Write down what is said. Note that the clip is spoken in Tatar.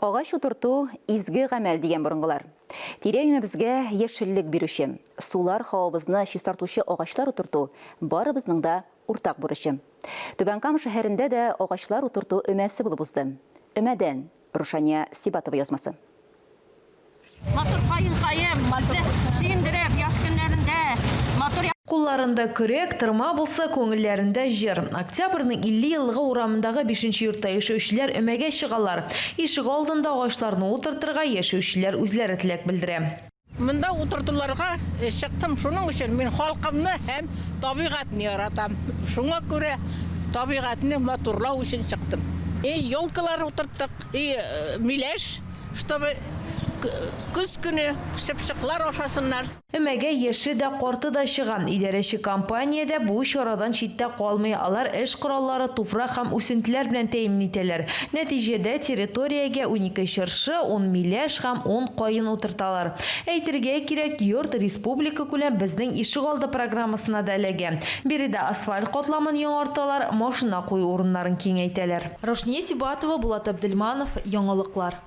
Агач утырту, изге гамәл, дигән борынгылар. Тирә-юнебезгә яшеллек бирүче, сулар һавабызны чистартучы агачлар утырту, барыбызның да уртак бурычы. Түбән Кама шәһәрендә дә агачлар утырту өмәсе булып узды. Өмәдән, Рушания Сибатова язмасы. Матур каенкаем, безне сөендереп, яз көннәрендә матур. Кулларында көрәк, тырма булса, күңелләрендә җыр. Октябрьнең 50 еллыгы урамындагы бишенче йортта яшәүчеләр өмәгә чыгалар. Ишегалдында агачларны утыртырга яшәүчеләр үзләре теләк белдерә. Монда утыртуларга чыктым шуның өчен, мин халкымны һәм табигатьне яратам. Шуңа күрә табигатьне матурлау өчен чыктым. И елкалар утырттык, и миләш. Чтобы көз көне чыпчыклар ашасыннар. Өмәгә яше дә, карты да чыга. Идарәче компания дә бу чарадан читтә калмый. Алар эш кораллары, туфрак һәм үсентеләр белән тәэмин итәләр. Нәтиҗәдә, территориягә 12 чыршы, ун миләш һәм ун каен утырталар. Әйтергә кирәк, йорт республикакүләм Безнең ишегалды программасына да эләгә. Биредә асфальт катламын яңарталар, машина кую урыннарын киңәйтәләр. Рушния Сибатова, Булат Абделманов, Яңалыклар.